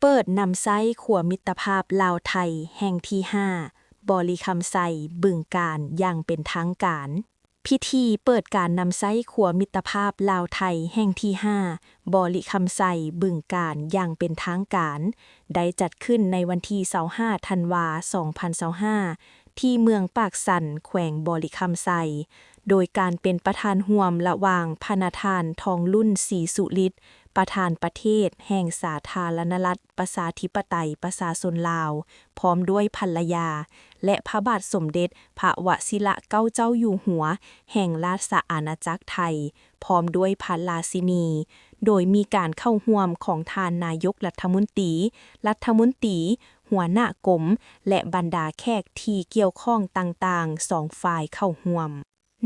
ເປີດນຳໃຊ້ຂົວມິດຕະພາບລາວໄທແຫ່ງທີຫ້າ ບໍລິຄຳໄຊ ບຶງການ ຢ່າງເປັນທາງການ. ພິທີເປີດການນຳໃຊ້ຂົວມິດຕະພາບລາວໄທແຫ່ງທີຫ້າ ບໍລິຄຳໄຊ ບຶງການ ຢ່າງເປັນທາງການ ໄດ້ຈັດຂຶ້ນໃນວັນທີຊາວຫ້າ ທັນວາ ສອງພັນຊາວຫ້າ ທີ່ເມືອງປາກຊັນ ແຂວງບໍລິຄຳໄຊ ໂດຍການເປັນປະທານຮ່ວມລະຫວ່າງພະນະທ່ານ ທອງລຸນ ສີສຸລິດ ປະທານປະເທດແຫ່ງສາທາລະນະລັດ ປະຊາທິປະໄຕ ປະຊາຊົນລາວ ພ້ອມດ້ວຍພັນລະຍາ ແລະ ພະບາດສົມເດັດພະວະຊິລະເກົ້າເຈົ້າຢູ່ຫົວແຫ່ງລາຊະອານາຈັກໄທ ພ້ອມດ້ວຍພະລາຊິນີ, ໂດຍມີການເຂົ້າຮ່ວມຂອງທ່ານນາຍົກລັດຖະມົນຕີ, ລັດຖະມົນຕີ, ຫົວໜ້າກົມ ແລະ ບັນດາແຂກທີ່ກ່ຽວຂ້ອງຕ່າງໆ ສອງຝ່າຍເຂົ້າຮ່ວມ.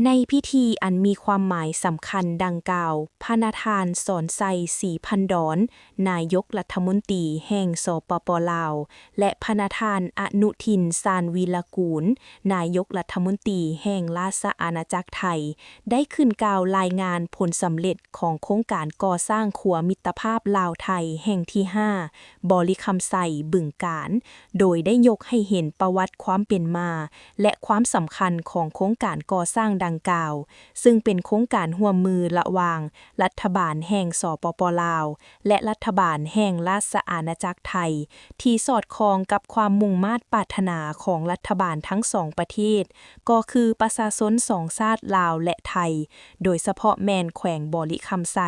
ໃນພິທີອັນມີຄວາມໝາຍສຳຄັນດັ່ງກ່າວ, ພະນະທ່ານ ສອນໄຊ ສີພັນດອນ ນາຍົກລັດຖະມົນຕີແຫ່ງ ສປປ ລາວ ແລະ ພະນະທ່ານ ອະນຸທິນ ຊານວີລະກູນ ນາຍົກລັດຖະມົນຕີແຫ່ງລາຊະອານາຈັກໄທ ໄດ້ຂຶ້ນກ່າວລາຍງານຜົນສຳເລັດຂອງໂຄງການກໍ່ສ້າງຂົວມິດຕະພາບລາວໄທແຫ່ງທີຫ້າ ບໍລິຄຳໄຊ ບຶງການ, ໂດຍໄດ້ຍົກໃຫ້ເຫັນປະຫວັດຄວາມເປັນມາ ແລະ ຄວາມສຳຄັນຂອງໂຄງການກໍ່ສ້າງດັ່ງກ່າວ, ຊຶ່ງເປັນໂຄງການຮ່ວມມືລະຫວ່າງລັດຖະບານແຫ່ງ ສປປ ລາວ ແລະ ລັດຖະບານແຫ່ງລາຊະອານາຈັກໄທ ທີ່ສອດຄ່ອງກັບຄວາມມຸ່ງມາດປາດຖະໜາຂອງລັດຖະບານທັງສອງປະເທດ, ກໍຄືປະຊາຊົນສອງຊາດລາວ ແລະ ໄທ, ໂດຍສະເພາະແມ່ນແຂວງບໍລິຄຳໄຊ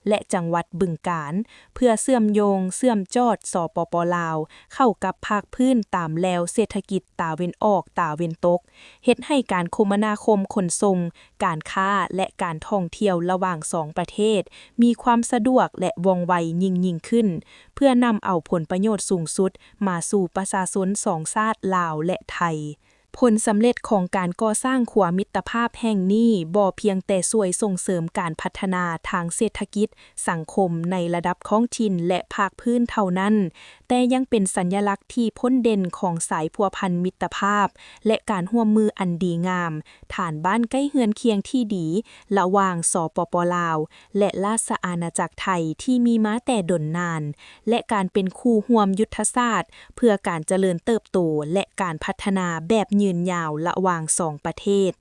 ແລະ ຈັງຫວັດບຶງການ, ເພື່ອເຊື່ອມໂຍງ, ເຊື່ອມຈອດ ສປປ ລາວ ເຂົ້າກັບພາກພື້ນຕາມແລວເສດຖະກິດຕາເວັນອອກ, ຕາເວັນຕົກ, ເຮັດໃຫ້ການຄົມມະນາຄົມຂົນສົ່ງ, ການຄ້າ ແລະ ການທ່ອງທ່ຽວລະຫວ່າງສອງປະເທດ ມີຄວາມສະດວກ ແລະ ວ່ອງໄວຍິ່ງໆຂຶ້ນ, ເພື່ອນຳເອົາຜົນປະໂຫຍດສູງສຸດມາສູ່ປະຊາຊົນສອງຊາດລາວ ແລະ ໄທ. ຜົນສຳເລັດຂອງການກໍ່ສ້າງຂົວມິດຕະພາບແຫ່ງນີ້ ບໍ່ພຽງແຕ່ຊ່ວຍສົ່ງເສີມການພັດທະນາທາງເສດຖະກິດ, ສັງຄົມໃນລະດັບທ້ອງຖິ່ນ ແລະ ພາກພື້ນເທົ່ານັ້ນ, ແຕ່ຍັງເປັນສັນຍະລັກທີ່ພົ້ນເດັ່ນຂອງສາຍພົວພັນມິດຕະພາບ ແລະ ການຮ່ວມມືອັນດີງາມ, ຖານບ້ານໃກ້ເຮືອນຄຽງທີ່ດີ ລະຫວ່າງ ສປປ ລາວ ແລະ ລາຊະອານາຈັກໄທທີ່ມີມາແຕ່ດົນນານ ແລະ ການເປັນຄູ່ຮ່ວມຍຸດທະສາດເພື່ອການຈະເລີນເຕີບໂຕ ແລະ ການພັດທະນາແບບຍືນຍາວລະຫວ່າງສອງປະເທດ.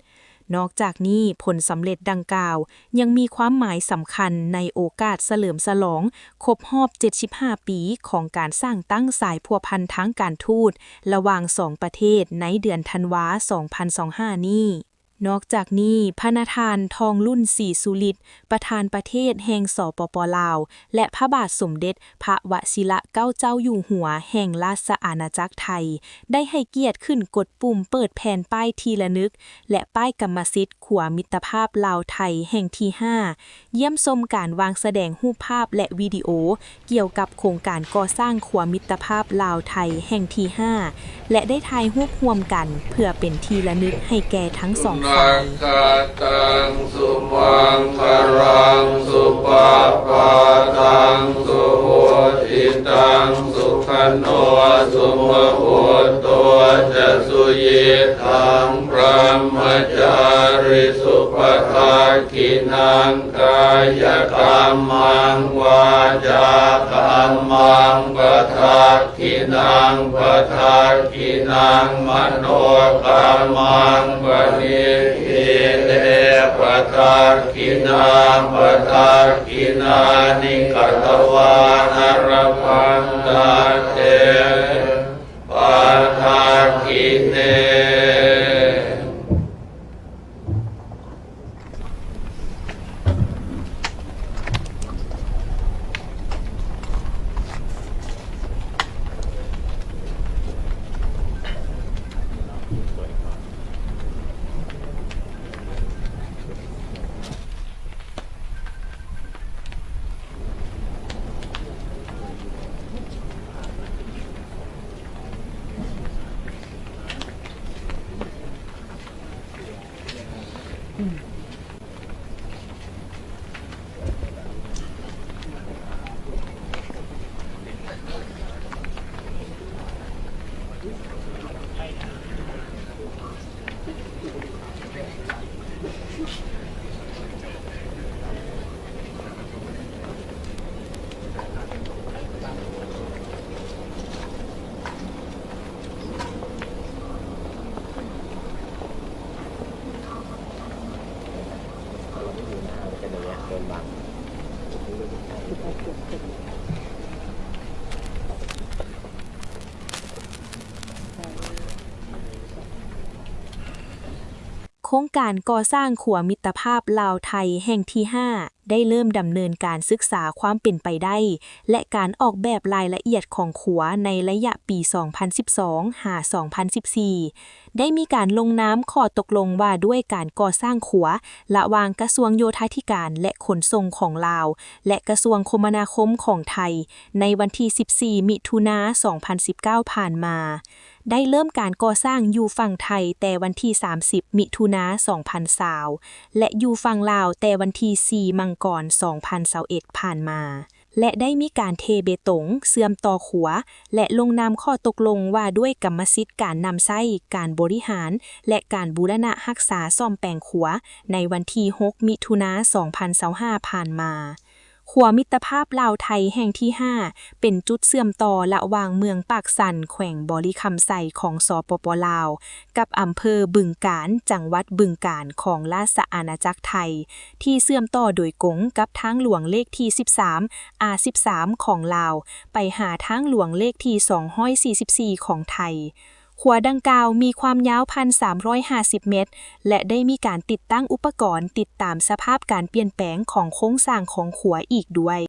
ນອກຈາກນີ້, ຜົນສຳເລັດດັ່ງກ່າວຍັງມີຄວາມໝາຍສຳຄັນໃນໂອກາດສະເຫຼີມສະຫຼອງຄົບຮອບເຈັດສິບຫ້າປີຂອງການສ້າງຕັ້ງສາຍພົວພັນທາງການທູດລະຫວ່າງສອງປະເທດໃນເດືອນທັນວາ ສອງພັນຊາວຫ້ານີ້. ນອກຈາກນີ້, ພະນະທ່ານ ທອງລຸນ ສີສຸລິດ ປະທານປະເທດແຫ່ງ ສປປ ລາວ ແລະ ພະບາດສົມເດັດພະວະຊິລະເກົ້າເຈົ້າຢູ່ຫົວແຫ່ງລາຊະອານາຈັກໄທ ໄດ້ໃຫ້ກຽດຂຶ້ນກົດປຸ່ມເປີດແຜ່ນປ້າຍທີ່ລະນຶກ ແລະ ປ້າຍກຳມະສິດຂົວມິດຕະພາບລາວໄທແຫ່ງທີຫ້າ ຢ້ຽມຊົມການວາງສະແດງຮູບພາບ ແລະ ວິດີໂອ ກ່ຽວກັບໂຄງການກໍ່ສ້າງຂົວມິດຕະພາບລາວໄທແຫ່ງທີຫ້າ ແລະ ໄດ້ຖ່າຍຮູບຮ່ວມກັນເພື່ອເປັນທີ່ລະນຶກໃຫ້ແກ່ທັງສອງຝ່າຍ. ສຸນັກຂະຕັງ ສຸມັງຄະລັງ ສຸປະພາຕັງ ສຸໂຫຕິຕັງ ສຸຂະໂນ ສຸມະໂຫໂຕ ຈະ ສຸຍິດທັງ ບຣະມະຈາຣິສຸ ປະທັກ ຂິນັງ ກາຍະກຳມັງ ວາຈາກຳມັງ ປະທັກ ຂິນັງ ປະທັກ ຂິນັງ ມະໂນກຳມັງ ປະນິດຖິ ເອ ປະທັກ ຂິນາ ປະທັກ ຂິນານິ ກະຕະວານາ ລະພັນຕາ ເຕ ປະທັກ ຂິເນ. ໂຄງການກໍ່ສ້າງຂົວມິດຕະພາບລາວ-ໄທແຫ່ງທີຫ້າ ໄດ້ເລີ່ມດຳເນີນການສຶກສາຄວາມເປັນໄປໄດ້ ແລະ ການອອກແບບລາຍລະອຽດຂອງຂົວໃນໄລຍະປີສອງພັນສິບສອງຫາສອງພັນສິບສີ່ ໄດ້ມີການລົງນາມຂໍ້ຕົກລົງວ່າດ້ວຍການກໍ່ສ້າງຂົວ ລະຫວ່າງກະຊວງໂຍທາທິການ ແລະ ຂົນສົ່ງຂອງລາວ ແລະ ກະຊວງຄົມມະນາຄົມຂອງໄທ ໃນວັນທີສິບສີ່ ມິຖຸນາ ສອງພັນສິບເກົ້າ ຜ່ານມາ. ໄດ້ເລີ່ມການກໍ່ສ້າງຢູ່ຝັ່ງໄທແຕ່ວັນທີສາມສິບ ມິຖຸນາ ສອງພັນຊາວ ແລະ ຢູ່ຝັ່ງລາວແຕ່ວັນທີສີ່ ມັງກອນ ສອງພັນຊາວເອັດ ຜ່ານມາ ແລະ ໄດ້ມີການເທເບຕົງເຊື່ອມຕໍ່ຂົວ ແລະ ລົງນາມຂໍ້ຕົກລົງວ່າດ້ວຍກຳມະສິດການນຳໃຊ້, ການບໍລິຫານ ແລະ ການບູລະນະຮັກສາສ້ອມແປງຂົວ ໃນວັນທີຫົກ ມິຖຸນາ ສອງພັນຊາວຫ້າ ຜ່ານມາ. ຂົວມິດຕະພາບລາວ-ໄທແຫ່ງທີຫ້າ ເປັນຈຸດເຊື່ອມຕໍ່ລະຫວ່າງເມືອງປາກຊັນ ແຂວງບໍລິຄຳໄຊ ຂອງ ສປປ ລາວ ກັບອຳເພີບຶງການ ຈັງຫວັດບຶງການ ຂອງລາຊະອານາຈັກໄທ ທີ່ເຊື່ອມຕໍ່ໂດຍກົງກັບທາງຫຼວງເລກທີສິບສາມ ອາສິບສາມ ຂອງລາວ ໄປຫາທາງຫຼວງເລກທີສອງຮ້ອຍສີ່ສິບສີ່ ຂອງໄທ. ຂົວດັ່ງກ່າວມີຄວາມຍາວ ໜຶ່ງພັນສາມຮ້ອຍຫ້າສິບ ແມັດ ແລະ ໄດ້ມີການຕິດຕັ້ງອຸປະກອນຕິດຕາມສະພາບການປ່ຽນແປງຂອງໂຄງສ້າງຂອງຂົວອີກດ້ວຍ.